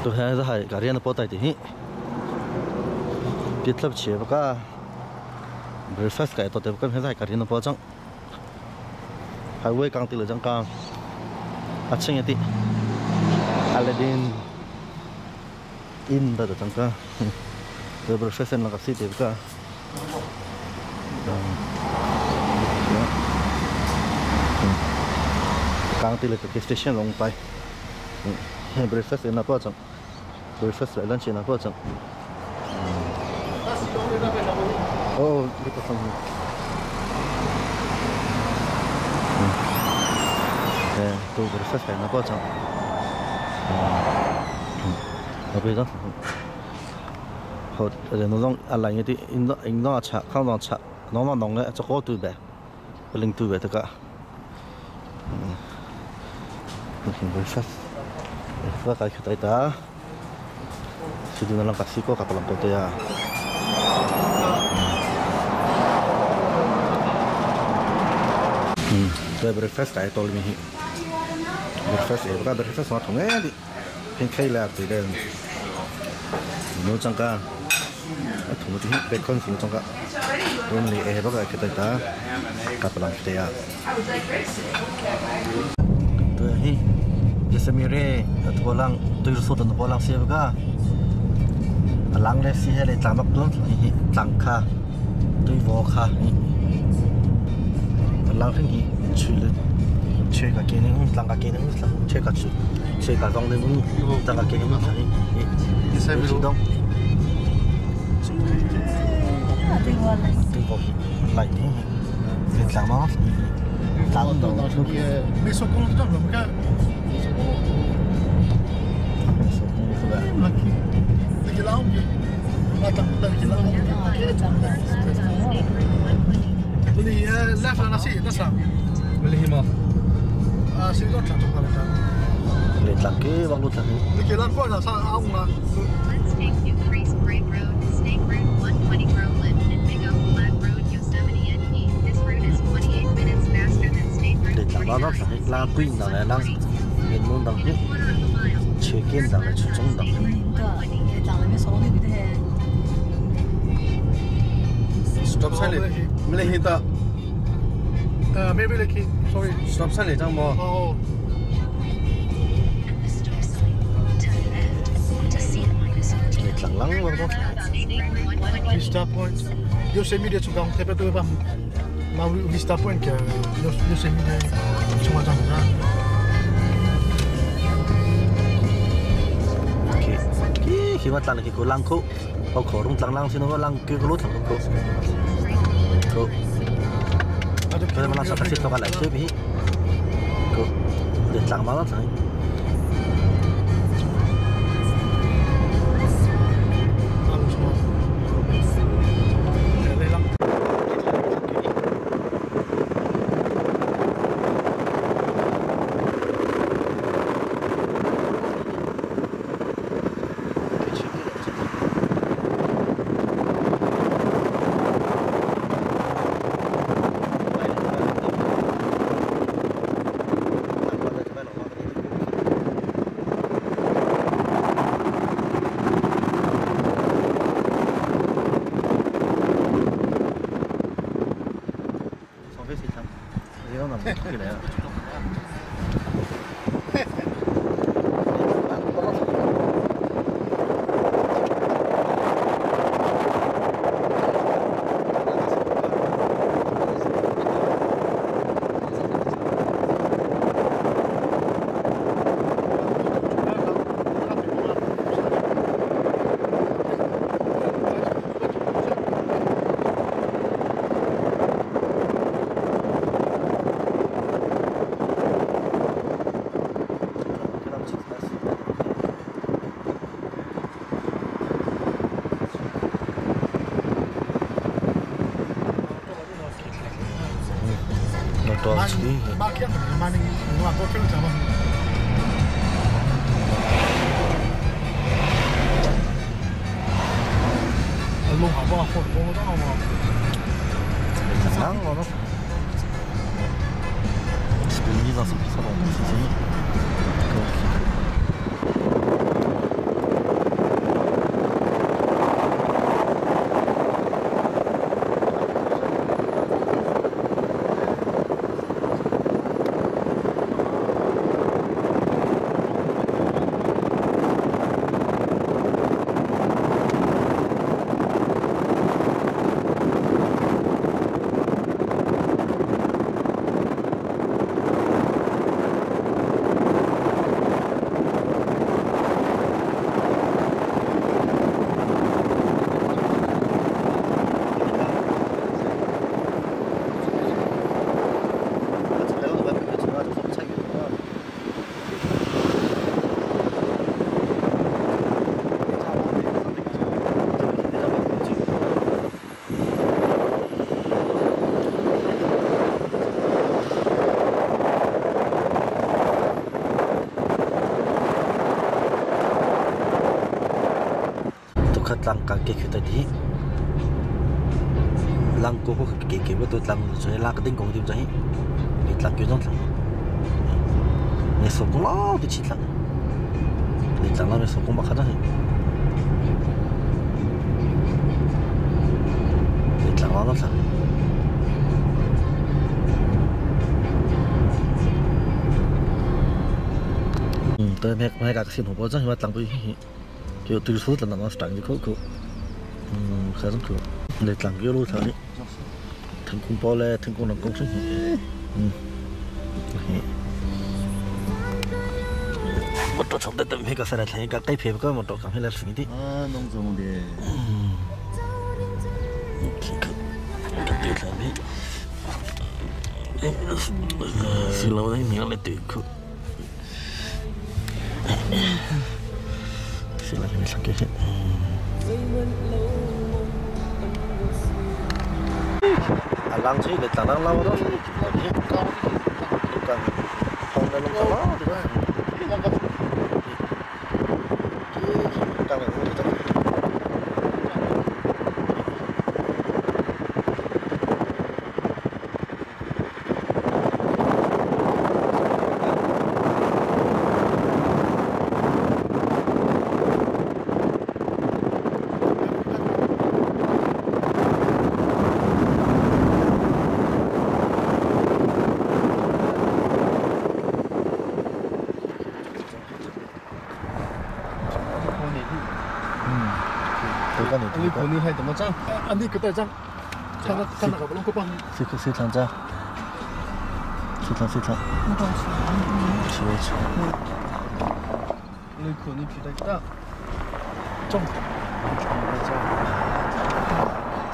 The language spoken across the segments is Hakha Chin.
Tu he za hai gari na potai ti hi. Pitlap che baka breakfast kai to te kan he zai gari na po chang. Highway kang ti le chang kang. A ching ti. Aladdin in da chang ka. The breakfast na ka si te ka. Kang ti le ka station long pai. Breakfast na po chang. Breakfast le lunch na po chang. Oh, dito sa tu breakfast na po chang. Oke đó. Họ nó rong à lại như thế in nó in nó chả không nó chả nó nó nóng đấy cho có từ bé, linh từ bé tất cả. Breakfast. Breakfast cái kita ita. Situ nalang kasih ko kapalang ko ya. Breakfast cái tôi mình breakfast ấy, cái breakfast nó thùng ấy đi. Pancake là từ đây. Nó chẳng cả. Thùng nó bacon nó chẳng cả. Tôi mình ấy cái kita ita kapalang ko ya. Tôi hi. Yosemite tu lang tu su tu lang siya ka lang le si he le tlang bak tuan hi tlang kha tu wo kha hi lang thing hi chu le che ka ke ne tlang ka ke ne che ka chu che ka dong ne tlang ka ke ne hi hi dong tu wo lai ni le tlang ma tlang dong Mais son compte le gars. Let's take New Crease Great Road, Snake Route 120 Groveland, and Big Oak Flat Road Yosemite NP. This route is 28 minutes faster than State Route 49. La queen 的来，运动当中，车间当来出中当。 Stop sign 没来到。没没来去，sorry。 Stop sign 来张么？哦。你冷冷我都。 Vista Point. Yosemite 从刚特别多吧，那 Vista Point 嘅 Yosemite 从我张唔张？ khi mà tlang thì cứ lăng khu, có khổ rung tlang lăng xin nó lăng cứ lút thằng khu. Khu. Cái mà làm sao cái lại chơi bị. Khu. Để tlang mà nó thôi. tlang ka ke khu ta ti lang ko ko ke ke bo to tlang so la ka ding kong dim chahi ni tlang kyu jong tlang ni so ko lo ti chi tlang ni tlang la me so ko ma kha jang ni tlang la tlang tôi mẹ mẹ cả xin hộp jang ma tlang pui hi kiểu từ số là nó tlang đi ko ko khá giống kiểu để tlang kiểu luôn thôi thằng cũng bao lẹ thằng cũng làm công sức một trò sống tận hết cả xe này thấy cả cái phim có một trò cảm thấy là xinh đi à nông dân đi cái tiêu là đi xin lỗi đấy miếng lại tự khu xin lỗi mình sang cái hết lang chứ để tao đang lâu đó cần không nên lông đó thì đó càng này cũng được. 你係怎麼爭？啊，你個帶爭，看那看那個龍骨幫。是是長爭，是長是長。是是。你可你皮帶大。中。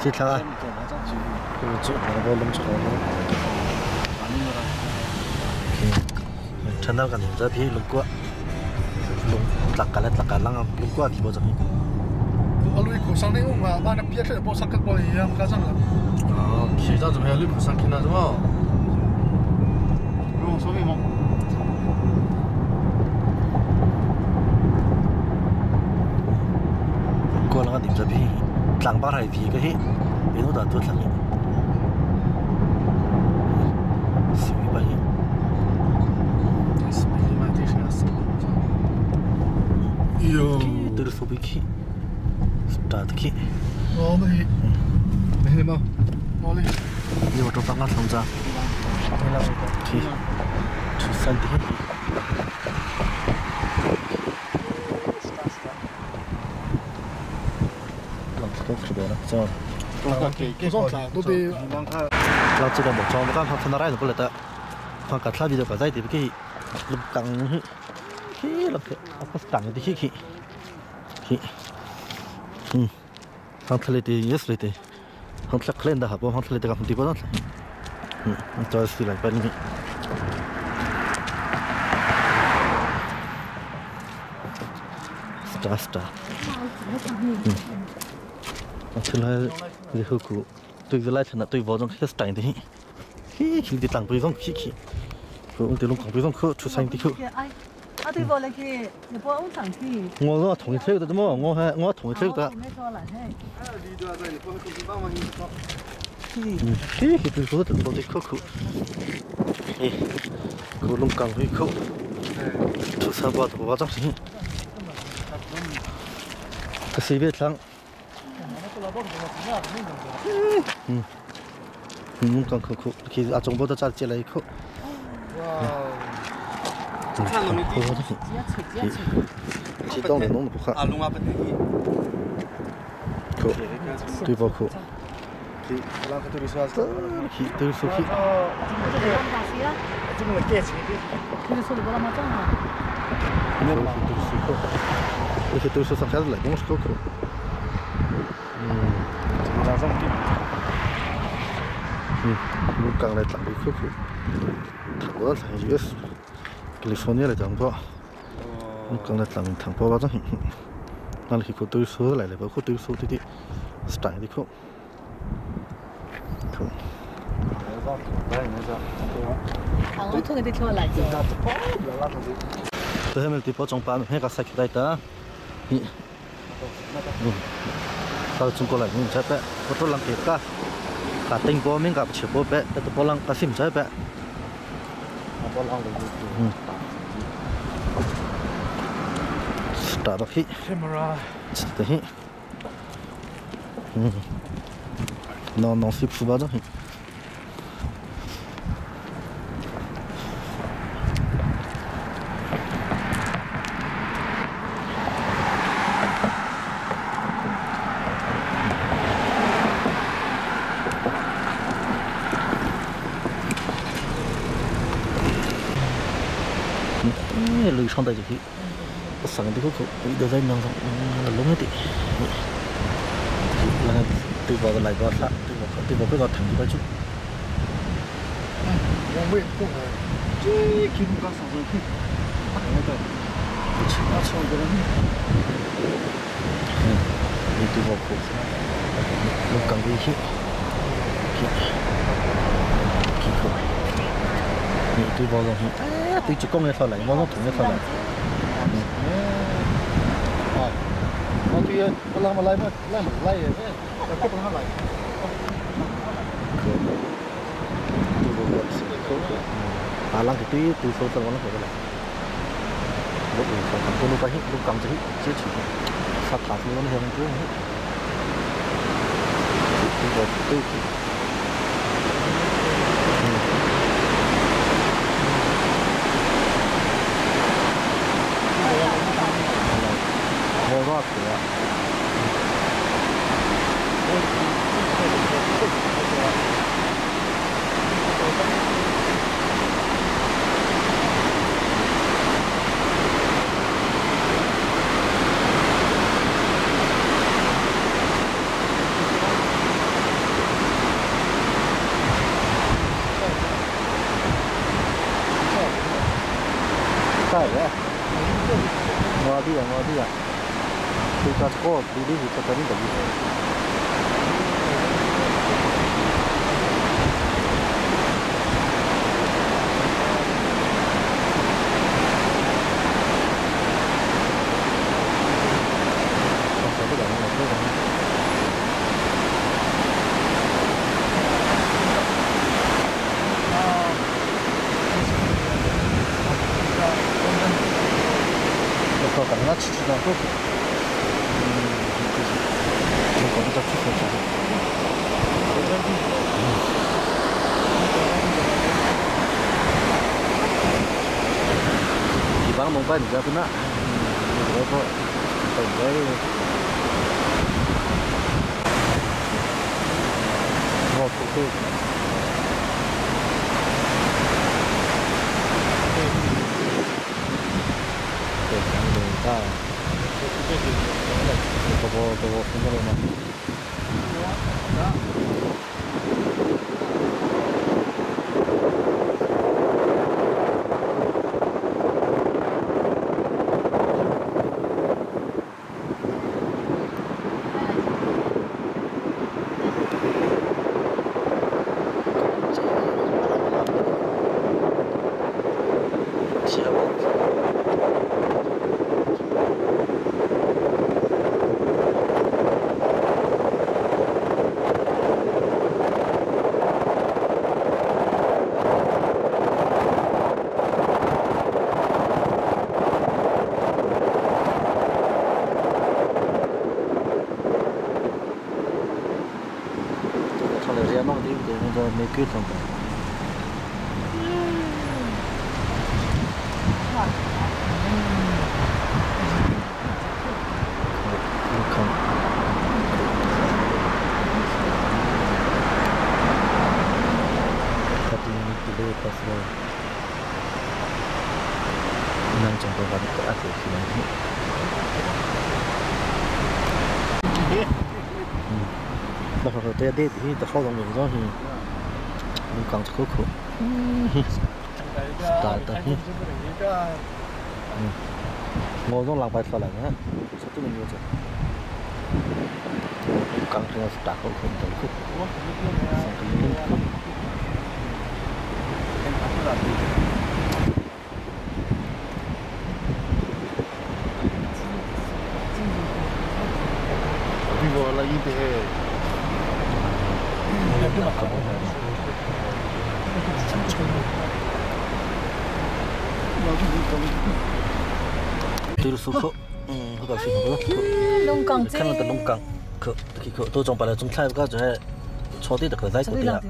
是長啊。就那個龍出來了。陳到個年仔皮龍骨，龍大家咧大家啷個龍骨地方就。 sang đi mà ba năm biết là bộ sang các bộ gì em cá răng là à皮张怎么样？绿裤上看到什么？用说明吗？过那个点这边，两把台皮个嘿，你都打多少年？四百嘿。四百嘛，这是四百。哟，都是四百起。打的去。我们，没吗？我嘞。你我这刚刚从这。去，去山顶。都特别了，这样。都得。老这个木桩，我刚刚从哪来的过来的？放个草皮就个在地去，路刚去，去了去，啊不是当的去去，去。放出来的也是的，放出来可能的哈，不放出来的个地方上，这是来把你。Star star。我出来以后个对着来成了对包装开始带的，嘿，去的当背上去去，我对龙扛背上去出山的去。啊对过来去，你帮我上去。我我同一车的怎么？我还我同一车的。嘿，对说的都得扣扣，嘿，可龙刚会扣，出山包都包装行。这随便唱。刚扣扣，其实阿中部都早接来一扣。其当然弄得不好。扣，对包扣。对手去。这都是上开始来公司扣扣。我刚来打的扣扣，我才就是 California 来讲过，我刚来咱们唐包包装，那里可都是来了，包括都是对的，是大的可。我同你听来着。这下面对包装板，那个塞起来的，你到中国来，你唔使白，我都人给噶，cả tỉnh bố mình gặp chỉ bố bé,แต่ตัวลังก็สิมใช่เปะตาบักฮิตาฮินอนนอนสิบสุบะจ้ะฮิ lùi xong tay thì sẵn cái khúc bị đưa ra nông là lúng hết đi là từ vào lại vào sạ từ vào cái vào thẳng đi chút đi từ vào khúc lúc càng đi hết đi từ vào rồi 对住工嘅出嚟，我都同一出嚟。啊，我对我拉嘛拉嘛拉嘛拉嘅，我不拉来。啊，人佢对对手就我諗佢嚟。lúc này còn tôi lúc cái lúc cầm chứ chứ chỉ sát thả xuống nó hướng cứ tôi tôi我可。在嘅，我啲啊，我啲啊。佢架嗰個你呢條就呢度。 帮人家不那，我说，等着。我不会。对，两个大。这个这个听到了吗？没沟通的。看。30 minute delay possible. 6정도 가니까 아주 그냥. 那会儿对对对，到好容易着去。你讲出口，大大，嗯，我从老白出来的，说这个牛子，刚才是大口口的口，上个领口。龙岗看了的龙岗，可可都种把那种菜个就草地的可在这里啊。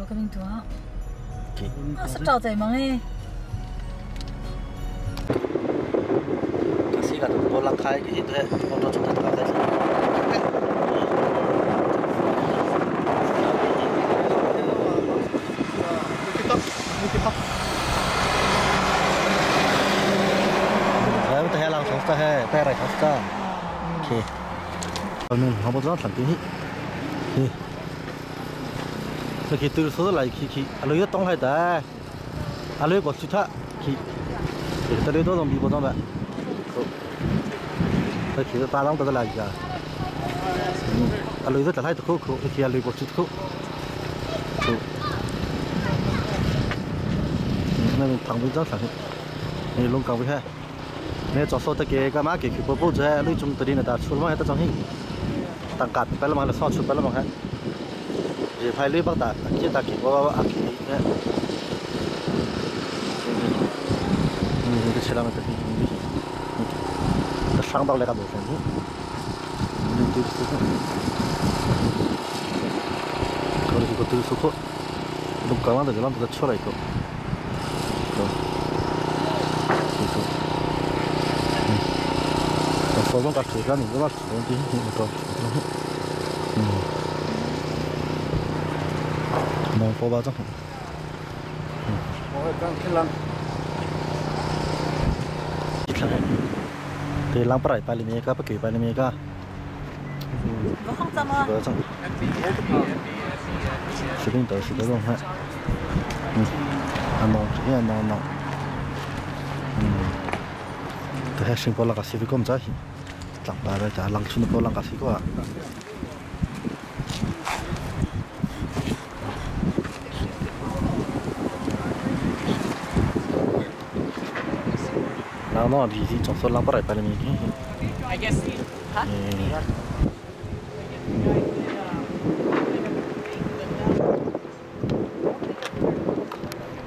啊，是找在忙诶。可是个都拉开，其实都我都种得搞在。แต่ไรทัสตาโอเคตอนนึงเขาบอกว่าสันตินี่สกิตื่นสุดไหลขี้ขี้อะไรก็ต้องให้แต่อะไรก็สุดท้ายขี้แต่เรื่องต้องมีบทต้องแบบแต่ขี้ตาล้างตัวไหลจ้ะอะไรก็จะให้ตะคุคุขี้อะไรก็สุดคุคุนั่นทางวิจารณ์สันนี่ลงกลางไปแค่เนี่ยจอดโซ่ตะเกียกมาเกี่ยวกับผู้เจ้าลุยจุ่มตัวนี้นะตาชุดมาให้ตาจงหิ้งต่างกัดไปแล้วมาแล้วซ่อนชุดไปแล้วมาฮะเดี๋ยวพายลุยบักตาเกี่ยตาเกี่ยวว่าอักขีเนี่ยนี่ก็เชื่อมันจะมีแต่ช่างดอกเลยกับเด็กคนนี้นี่ดูสุดเขาเลยก็ดูสุดลูกกำลังจะลองตัวช่วยอะไรก็สุด手中搞水干，你这把手中进行那个，弄火把子。我刚去浪。一看，对，浪不来，百里米个不给百里米个。不好怎么？不整。随便都是这种哈。啊弄，这样弄弄。แต่ให้สิ่งพลังกับสิ่งที่ก็ไม่ใช่หลังไปแล้วจะหลังชุนพลังกับสิ่งก็แล้วนอนดีที่จงสนหลังไปไปเลยมี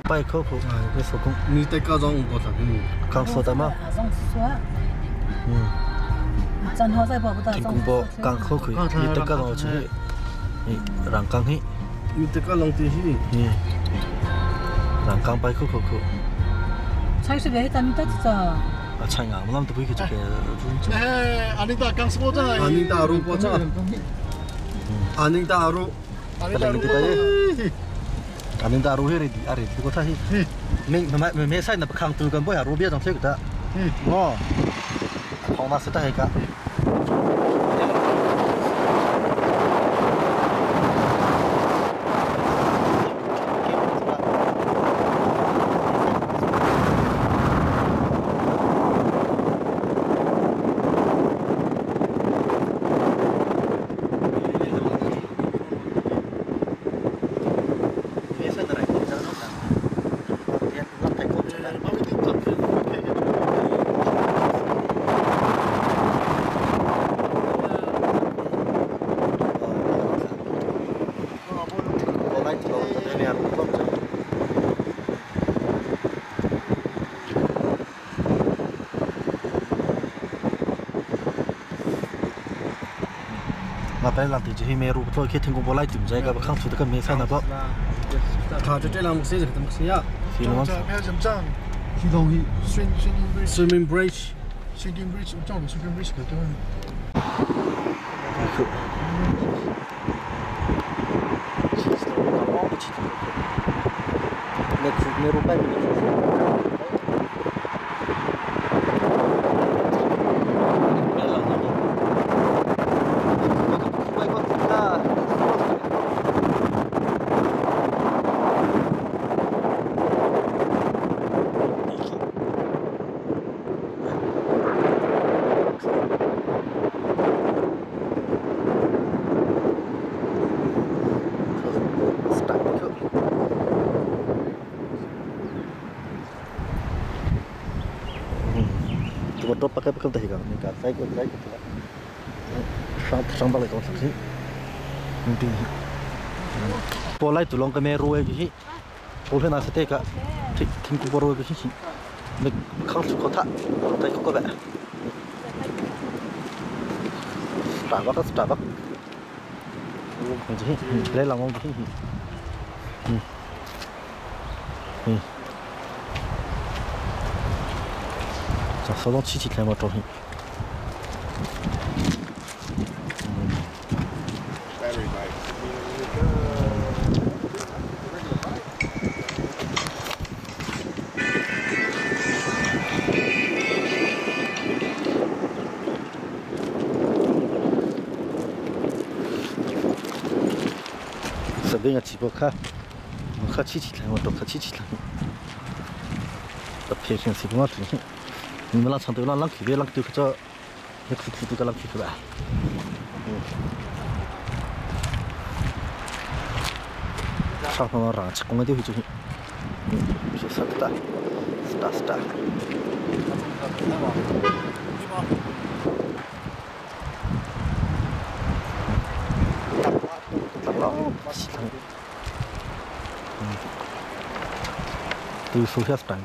ไปเข้าคุกไปสกุล 你在高中多少个？刚说的吗？听公婆刚好可以，你得高中去，你让刚去，你得高中去，嗯，让刚ไปเข้าคุก。菜是别咱们得这。啊，菜啊，我们都不去这个。哎，阿里达刚说的。阿里达鲁波扎。阿里达鲁。阿里达鲁。阿里达鲁黑的，阿里这个他是。没没没赛那不抗度跟不下路边上这个的，哦，跑马是带一个。ไปหลังที่จะให้เมรูตัวคิดถึงกูบอกไล่จุ่มใจกับข้างสุดก็เมซ่านะก็他这这两个谁是怎么谁呀？是吗？西东西，Swimming Bridge， Swimming Bridge，我叫你 Swimming Bridge 可对。เมรูไป ตัวปากก็ได้กันนี่ก็ใส่ก็ใส่ก็上上到来讲上去，嗯对，波来就啷个没路的去，波来那是这个，听听过路的去， khang su ko tha tai ko ko ba Starbucks Starbucks lấy lòng không 자, 서동 치치 잘못 또 这边个直播卡，我卡起起来，我都卡起起来。这培训是不嘛培训？你们那长头那浪去的，浪丢去这，那裤裤都个浪去去吧。上方让吃公的会做，是啥的？啥啥？都手下是单个。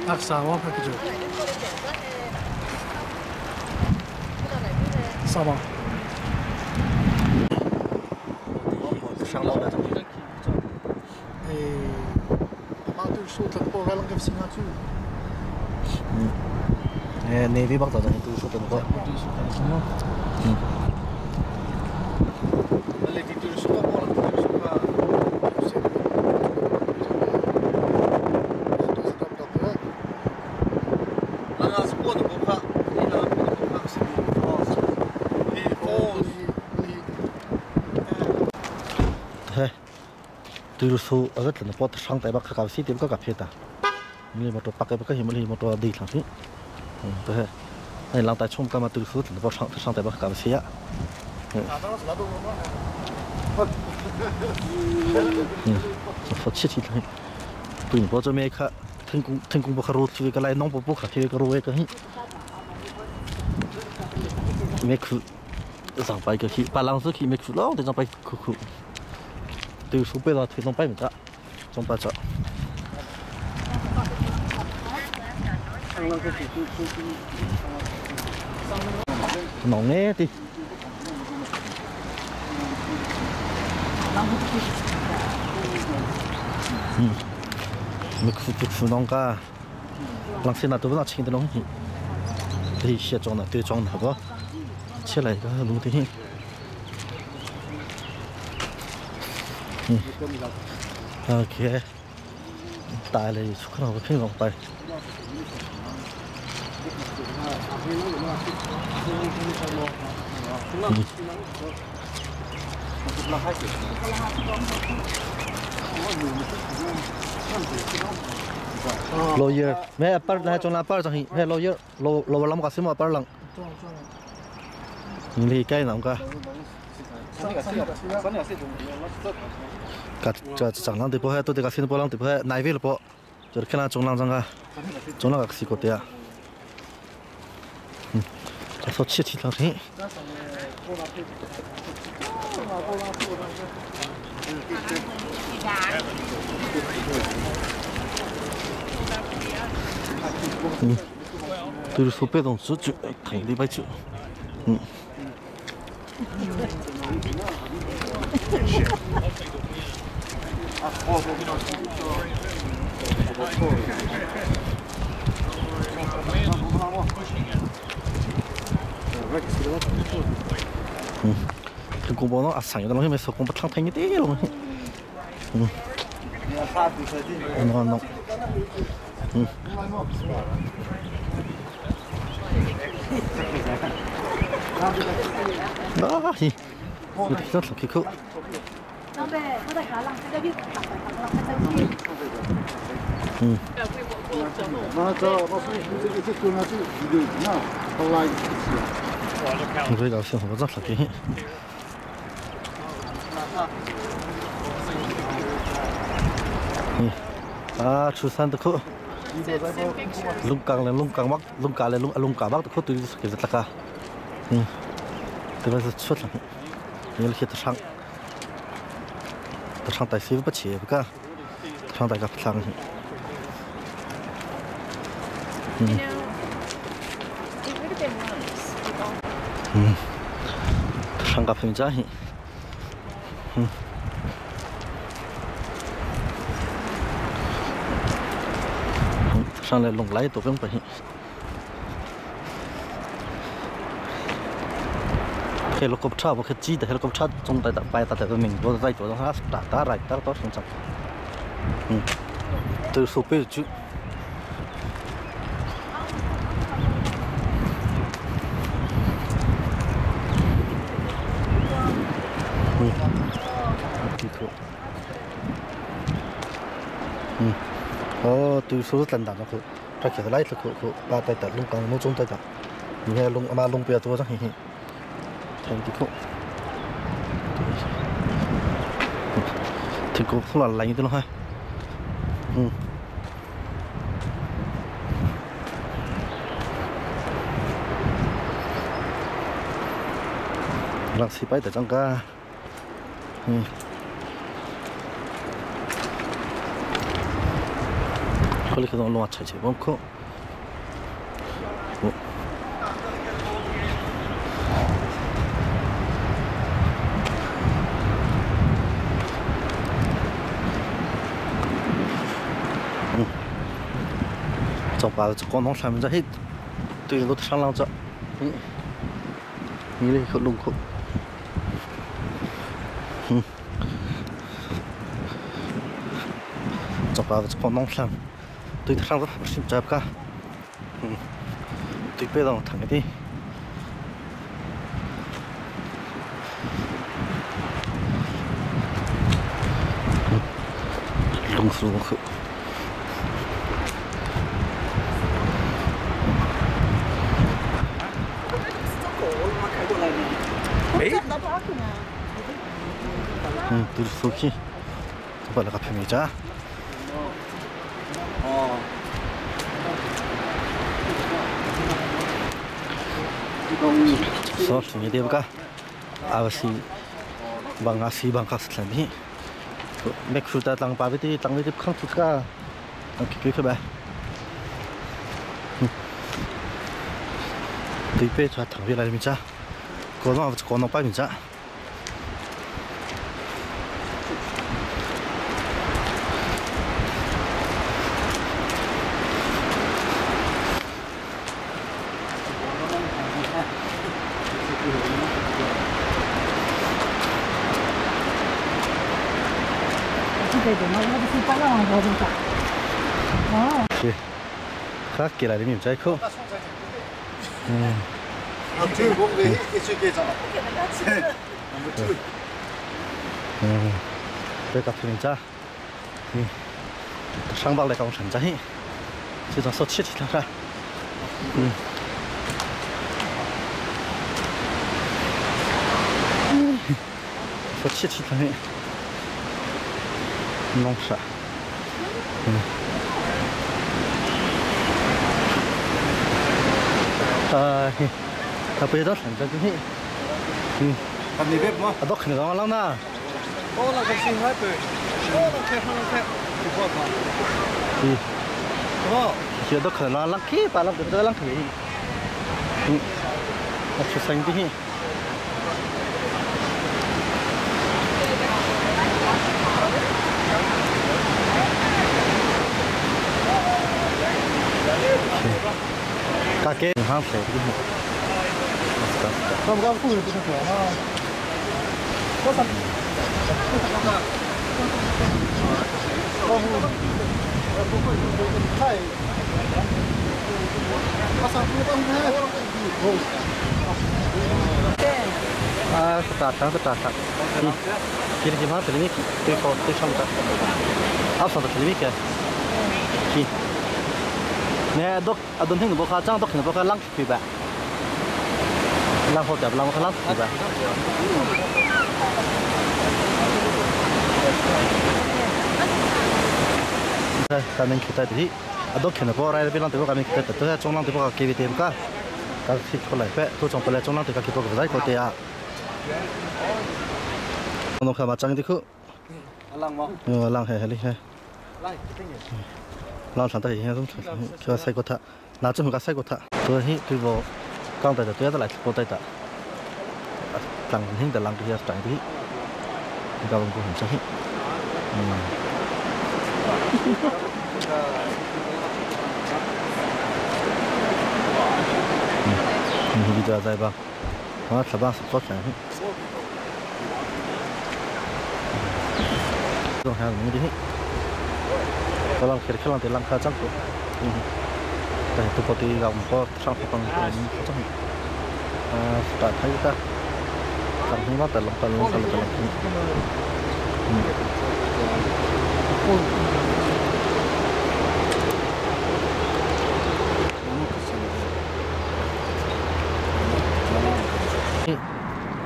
那啥，我拍个照。啥嘛？上老了。哎，妈都说他不来啷个新加坡。哎，那边帮着人都说的那个。嗯。对số ở rất là nó bớt sang tại bắc khảo sĩ tìm các cà phê ta mình một tổ bắc cái bắc cái mình một tổ đi thẳng thế thế này làm tại trung tâm mà từ số nó bớt sang sang tại bắc khảo sĩ á số chi chi thôi tụi mình bớt cho mấy cái thân công thân công bớt rồi thì cái lại nông bớt bớt thì cái rồi cái mấy khu上百个去，把浪子去没苦老得上百苦苦。都数百了，推上百米的，中百着。弄哎的。嗯，没苦不苦弄个，浪费那都不让请的东西，这些装的都装的不？起来个弄的。OK，带来出去那个品种白。老爷，没把来装那把上去，没老爷，老老老么个什么把人？你理解啷个？个这蟑螂的不还都得个新的波浪的不还奶味了不？就是看那蟑螂这个，蟑螂个是个的啊。嗯，这说气气两天。嗯，都是说别动手就停礼拜九，嗯。嗯，这公包那啊，上有的东西没说，公包烫烫一点东西。嗯。弄弄。嗯。啊嘿，我听到开口。嗯。我这个信号不咋给。嗯，啊，初三的课。lung kang le lung kang bak lung ka le lung lung ka bak to tu ke zat ka te ba chut la ni le khit sang ta sang tai si ba che ka sang tai ka phlang Hrangkap him cha hi. Sang le lung lai to peng pa hi. Helicopter bo khe chi da helicopter chung tai pai ta ta ming bo dai to ha ta ta rai ta to sung chak. Tu su pe chu. 哦，读书是难当的，他其实来是苦苦，把带带弄刚弄中带带，你看弄阿妈弄不要多张嘿嘿，太辛苦。挺苦苦了，来一点了哈，嗯。Lang si pai ta chang ka. 可能弄出去，我靠！走吧，这广东上面这嘿，对着上浪子，你那个路口，走吧，这广东上。对上个是这个，对别让疼的。龙死龙口。嗯，都是手机，把那个拍没着。So, ni dia buka. Awasi bang asi bang kas tlan hi. Mek su ta tlang pa ti tlang ti khang tu ka. Ang ki ki ba. Ti pe cha thang vi lai mi cha. Ko no ko no pa mi cha. khác kỳ lại đi mình trái khô. Đây cà phê mình cha, sáng bao lại còn sẵn trái, chỉ cho số chết thì ra. Số chết thì ra. Nông sản. À, bây giờ thành ra cái gì? Làm gì biết mà? À, đó khẩn đó lắm nè. Ô là cái gì hết rồi? Ô là cái hàng cái cái gì mà? Ừ. Ô. Giờ đó khẩn nó lăng khí, bà lăng cái đó lăng khí. Ừ. À, chú xanh đi. Kake hang se đi. 刚刚不是不是啊？我操！啊，是打枪是打枪。今天今晚这里对方对上的，阿上的这里个，去。nè đốt à đồn thinh bộ khá trang đốt thinh bộ khá lăng kỳ bà lăng hột đẹp lăng khá lăng kỳ bà ta nên kita thì à đốt thinh bộ ra bên lăng thì bộ mình kita tôi trong lăng thì bộ kỳ thì cả các thịt có lại phải tôi trong phải trong lăng thì các kỳ bộ cái có tiền à nó khá mà trang thì cứ lăng hay hay hay 老长的以前都叫赛过他，那这么个赛过他，对嘿，对不？刚带的对来过带的，lang hing da lang kia tang đi ga bang ko him cha hi ni bi da zai ba ha tla ba so cha hi do ha ni di hi ko lang khir khalang te lang kha chang ko ta tu ko ti ga ko sang ko pang ko chang ta thai ta cảm thấy nó tận lòng tận lòng tận lòng.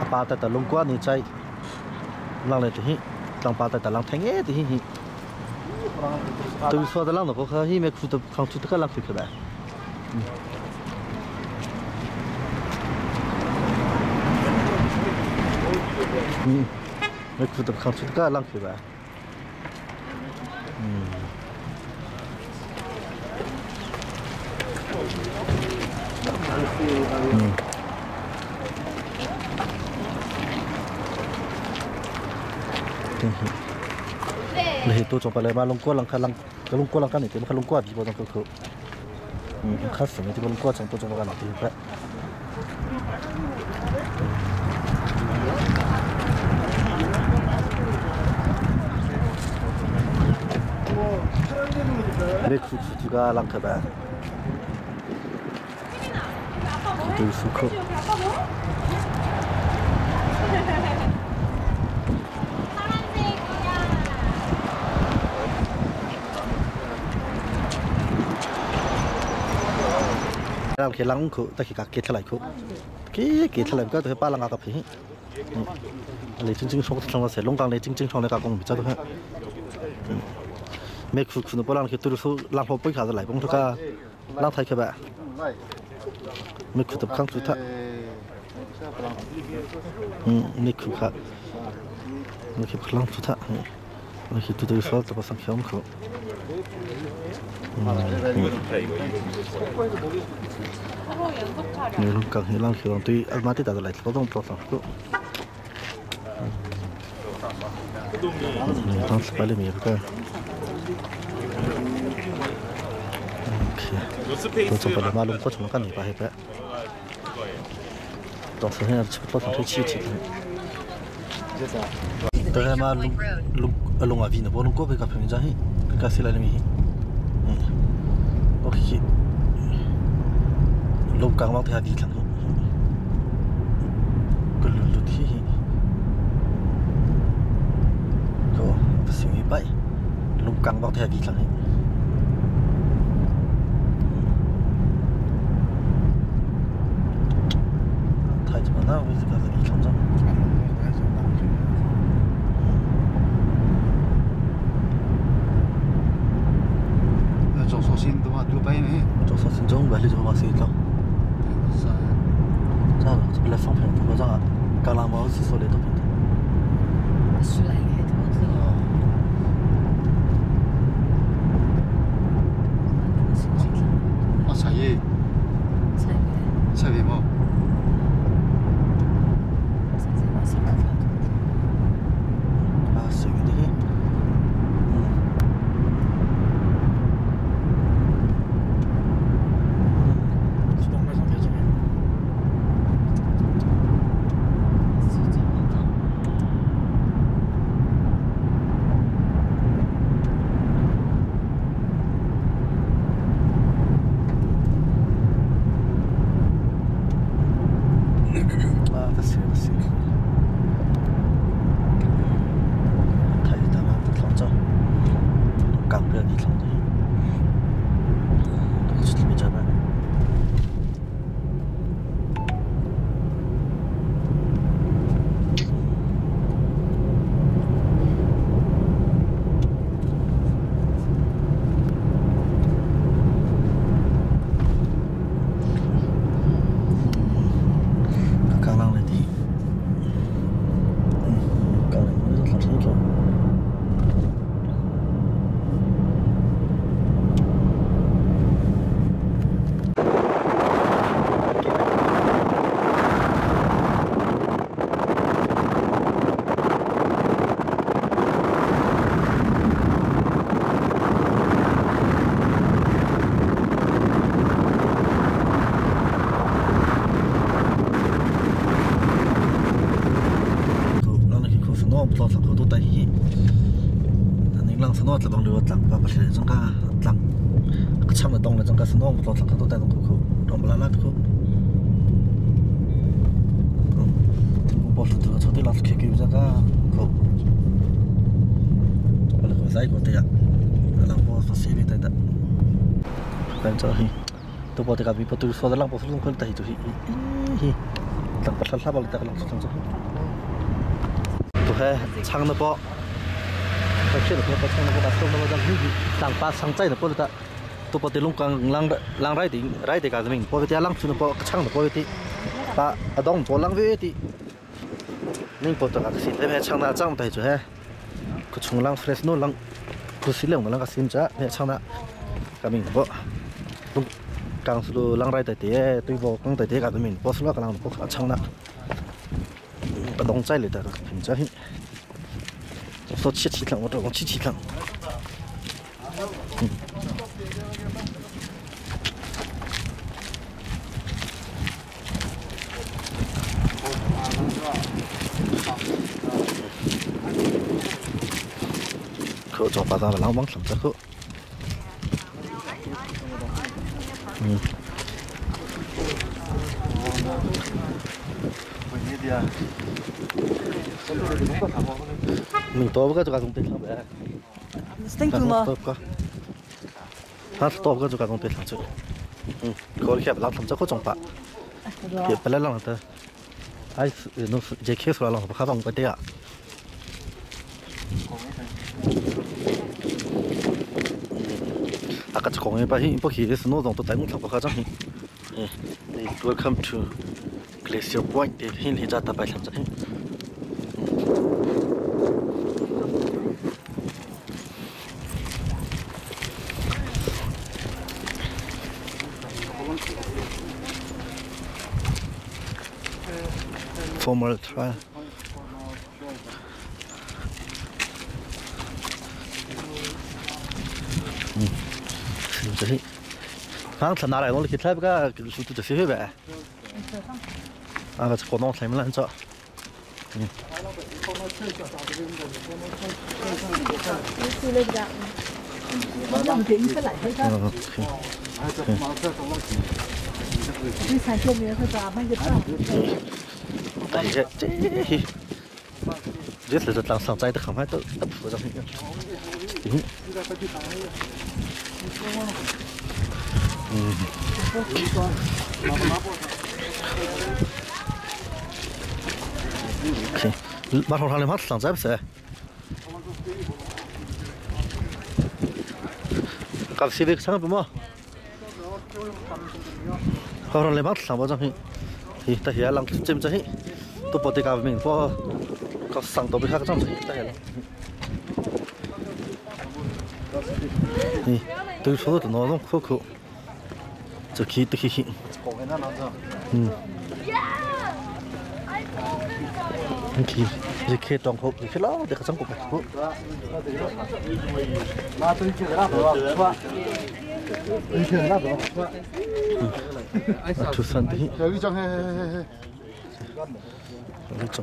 Apa ta ta lung qua ni chạy lang lại thì lang pa ta ta lang thanh ấy thì hi tôi说的lang的不可以没哭的扛出这个lang去可呗。没哭的扛出这个lang去呗。เลยตัวจงไปเลยมาลงก้นลังคาลังลงก้นลังกันนี่เต็มคาลงก้นดีกว่าตรงคือข้าสมัยที่ลงก้นจงตัวจงกันหน่อยดีไปเล็กสุดๆก็ลังคาแบบดูสุขเราเขียนลังคือแต่ขีดเกล็ดไหลคือเกล็ดไหลก็ตัวป้าลังกับพี่เลยจริงจริงชงชงเราเสร็จลงกลางเลยจริงจริงชงในกากงมิจ้าตัวฮะไม่คือคุณป้าลังคือตัวสู้ลังพอปุ้ยขาดไหลบ้งทุกลังไทยคือแบบไม่คือตัวข้างสุดท้ายไม่คือค่ะไม่คือลังสุดท้ายไม่คือตัวสู้ตัวสังเกตคือ你啷个对阿妈的大来劳动多少个？当时摆里面不个。OK，都做不了马龙过程干你把黑白。当时现在吃不到糖吃吃的。对嘛，龙龙龙阿皮呢？龙过被个平常嘿，个西来里面。OK。ลงกลางวังที่หาดีทั้งนี้ก็หลุดที่ก็สิ่งนี้ไปลงกลางวังที่หาดีทั้งนี้ไทยจะมาหน้าวิจิตรดีทั้งจัง走新的嘛，就白呢。走新中白的就嘛是一种。这边来放平，不过让干拉毛是说的都平的。出来的多啊，菜叶。菜叶。菜叶么？啊，水的。Pa chang ka tlang ka chang na dong le chang ka sanong tlo thlang ka to tai dong khu khu dong bala la khu thingkung pawl tu tu chote la khe ki chang ka khu ala ko zai ko te ya lang po so se be tai da kan cho hi tu po te ka bi po tu so da lang po so lung khol tai tu hi hi tlang pa thla ba ta lang so chang tu he chang na po ta che na po chang na po ta so na po hi tlang pa sang chai na po ta tu po te lung kang lang lang rai ding rai de ka ming po te lang chu na po chang na po ti pa adong po lang ve ti ning po ta ka si le me chang na chang tai chu he ku chung lang fresh no lang ku si leong lang ka sim cha me chang na ka ming po lung kang su lang rai tai te tui vo kang tai te ka ming po su la ka lang po chang na ka dong chai le ta ka phim cha hi so chi chi tlang wo to chi chi tlang khổ cho bà ra là long băng thầm chắc khổ mình to với cái dùng tiền lắm đấy. Hát to với cái dùng tiền lắm chứ. Có khi là làm chắc có trong bạc. Cái bể lăng ta. Ai nó chỉ khi số là làm không cái đấy à. 아까 저 공에 봐 힘 뻑이 스노 정도 тай 못 타고 가자. Welcome to Glacier Point. Hin hi ta pai tham Formal trial. Hang thằng nào lại nó cái cái cái số tôi sẽ về. À cái cổ nó thấy mình cho. Rất là làm sao chạy được không phải tôi tập vào trong Okay. Bắt đầu làm hết làm giáp sẽ. Cặp xe việc sang bữa. Bắt đầu làm hết làm bao nhiêu? Thì ta hiện làm chim chơi. Tôi bỏ tiền cặp mình bỏ cặp sang tôi bị khác trong ta hiện. Thì tôi số tôi nó không khó. 就去去去。去，你去装好，你去捞，你去装过来。出山的。你装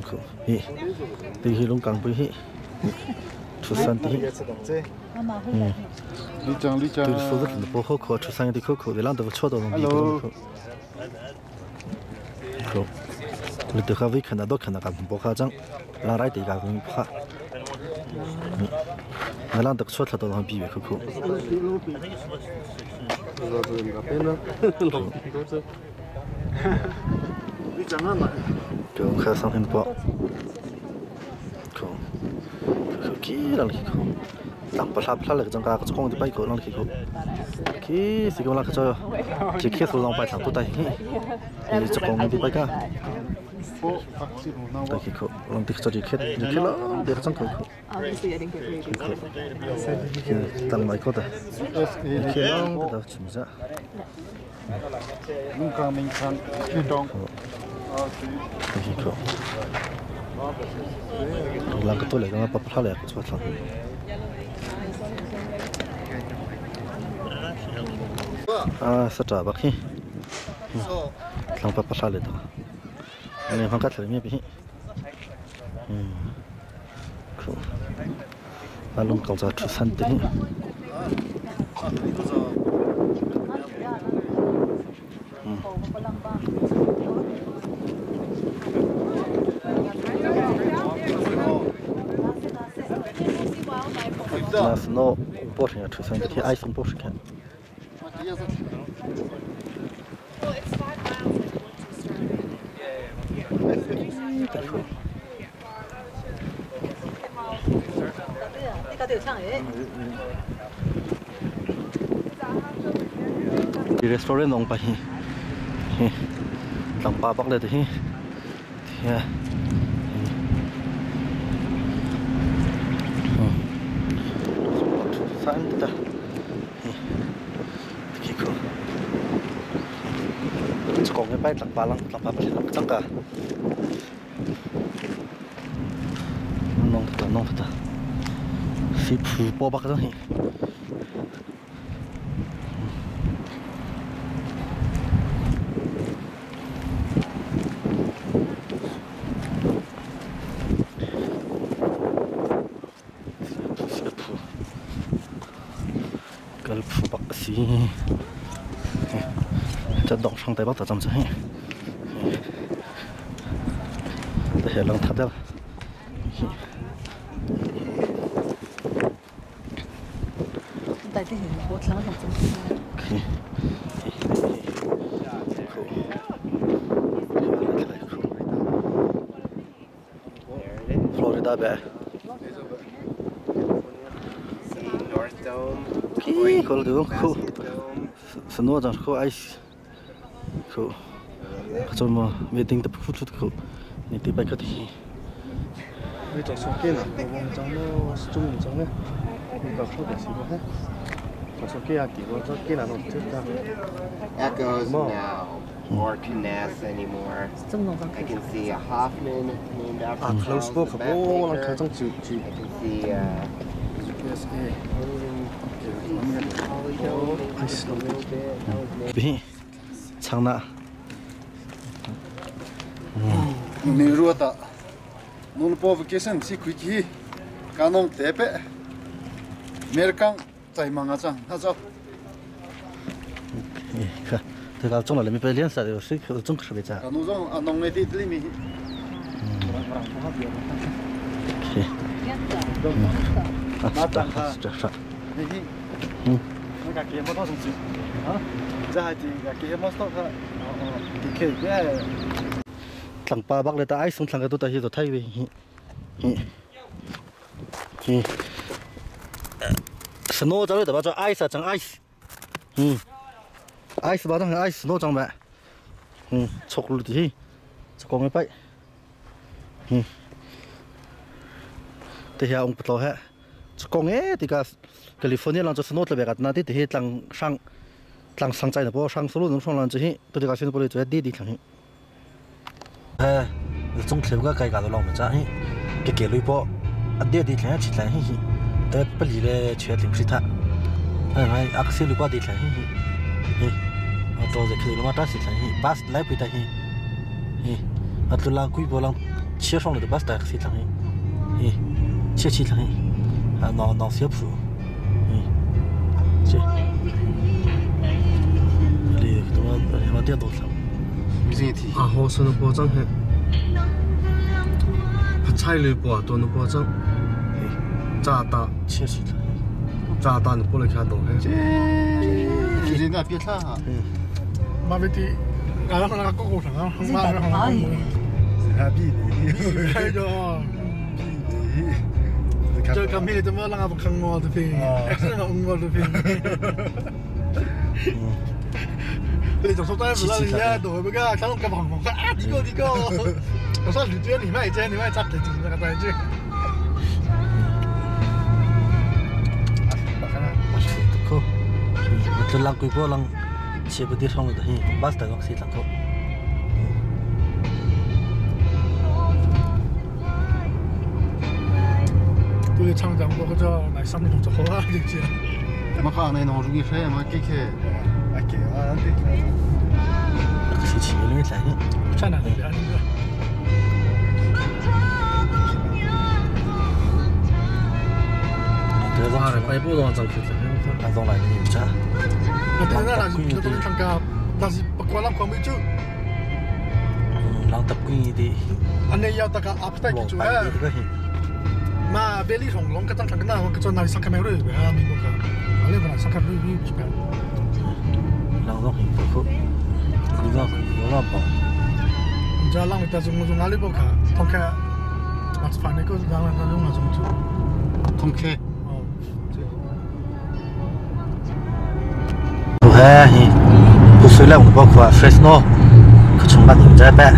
好，咦，你去弄钢杯去，出山的。嗯。对，说的不好口，出山的口口，你啷都吃到农民口。口，你等下会看到都看到个不夸张，啷来的个不怕。你啷都吃到农民口口。就看上很多，口，口几啷个口。当不拉不拉那个张个，这光就摆个啷个个，去是个啷个做，就去数让摆上都带去，你这光就摆个，带去个，啷个做就去就去了，这个张个个，当买个的，去啷个都吃不着。带去个，啷个做那个不不拉那个做啥？À, sao trả bạc hi, thằng papa sao lại đó, anh em cắt lại miếng bị, cool, ba lông cầu ra chút san tí. 那是那保险出生的，天爱送保险看。Restaurant nong pa hi hi tlang pa bak le te hi thia san ta hi khi ko kong cái bay tlang pa lang tlang pa pa lang tang ka nong ta nong ta si phu po bak ta hi 这岛上代表咋怎么子？这些人他的。Florida 呗。可可能可是哪张可爱些，可可怎么没听得不出可，你得白可听。你做手机啦，我网站咯，中文站咧，你搞错嘅事咩？做手机啊，电脑做机难弄啲㗎。 Echoes now or to NASA anymore. I can see a Hoffman named after 啊 Charles ，close the book， map 我谂 maker. 佢种照照 I can see USA。 Polydome maybe just a little bit. That was named 别，唱啦。 你若的，侬了保vacation去开去，刚弄台北，明刚在忙啊张，他走。 看，这个中了，你别脸色的，谁可中可别在。啊，侬种啊，侬那地里面。啊，这是。嗯。我家几摩托上去，啊，这还是家几摩托他，哦，几 K 嘅。 tlang pa bak le ta ai sung tlang ka tu ta hi to thai ve hi hi hi snow 这里的吧，这 ice 啊，整 ice，嗯，ice 吧，当 ice snow 整呗，嗯，出了的，这讲个拜，嗯，这下我不老哈，这讲哎，这个 California 啷这 snow 特别个，那这这些啷上啷上在的不，上所有人上啷这些，都这个现在不来做滴滴啷些。哎，总体个改革都啷么着？嘿，给给绿包，啊，点点钱吃钱，嘿嘿，但不离嘞，全零食他，哎哎，阿克西绿包点钱，嘿嘿，嘿，啊，到时去了嘛，扎西钱，嘿，巴斯来不得嘿，嘿，啊，都啷贵包啷切上了的巴斯带克西钱，嘿，切切钱，啊，拿拿小铺，嘿，这，你他妈他妈点多少？ 啊，好生的保障嘿，菜类不多的保障，炸弹，确实，炸弹的不能看到嘿。这那别唱啊！妈咪啲，我諗那個高層啊，媽咪还比係咗。就咁咩啫嘛，那個不坑我的片，那個我的片。你就说在那里呀，躲不个，看到个网红啊，你个你个，我说你觉得你卖这，你卖扎的，那个在这。 可，我这浪贵过浪，切不地上了的嘿，巴斯达个谁浪口。对，厂长我个买三桶就好啦，你知。我看那弄出去谁嘛，给给，啊给啊对。那个是企业里面来的。在哪里啊？ Fresno 佢从北年仔白，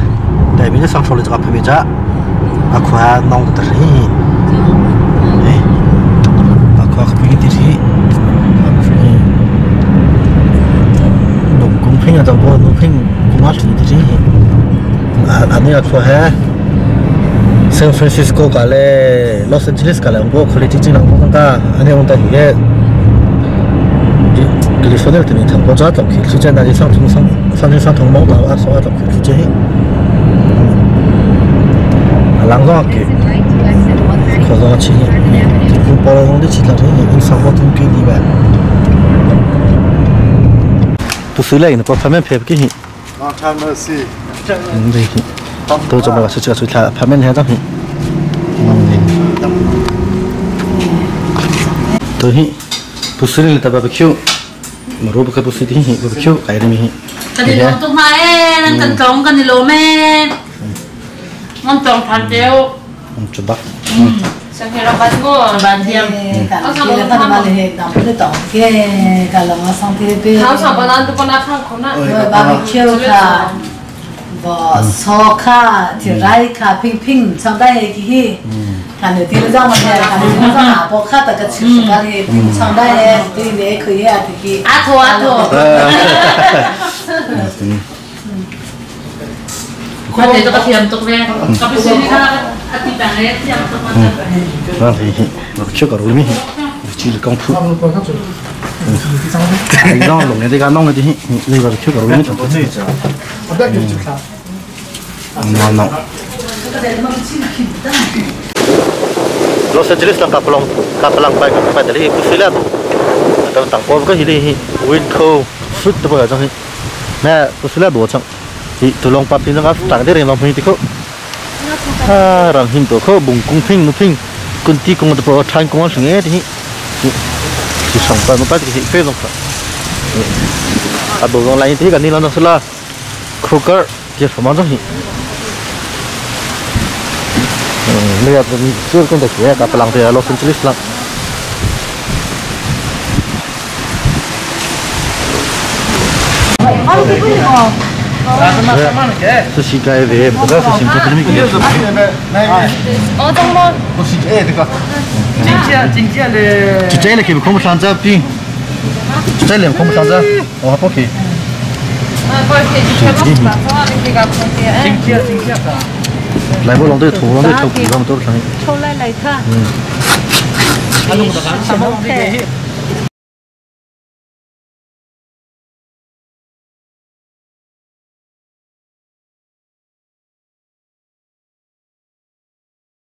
地面啲生草你就个配备啫，啊佢系弄得啲，诶，啊佢系配啲啲，农工品啊就个农品公阿啲啲，啊啊你啊佢系 San Francisco 个咧，Los Angeles 个咧，我佢哋真正人讲得，啊你讲得而家。California 的你过早到去，是在那里上通上上上通网络啊，所到去是这。啊，人讲去，可能去，就包了拢啲其他啲人生活通给你呗。不是嘞，你把旁边拍不给你。 Long time no see. 嗯，对，都这么个是这个水他旁边还当心。嗯，对，不是嘞，他 barbecue。Maru ka pusi din hi barbecue kai ri mi hi. Kan i lawm tuk hna ee, nan kan tlawng kan i lawm ee. Nan tlawng ṭhan deuh. Coba. Ban thiam. 阿头阿头。快点这个thiam tuk ve. Ka pusi ni kha ati pang le thiam tuk ma ta. Vâng thì barbecue cả rồi mi. Chỉ là công phu. Cái đó lồng này cái nông này thì đây barbecue cả rồi mi. No no. Los Angeles lang kapalang kapalang pa pa dali pusila to. Tang tang ko ko hili Winco fruit to ba jang mẹ pusila do chang. Hi tulong pa pin nga tang de reng long pin ko. Ha rang hin to ko bung kung ping nu ping kun ti kung to po than kung sung e ti. Chỉ sống pa no pa ti fe dong pa. A do dong lai ti kan ni lo no sula. Kroger je sama jang hi. นี่ก็ซื้อกันแต่เสียกับพลังเรือ Los Angeles ละ是膝盖的，不知道是心脏病的。哦，懂吗？不是哎，这个，经济经济的。就这里可以空不上这病，就这里空不上这，我还不可以。经济经济来不拢对头，拢对头皮，拢都上。出来来看。嗯。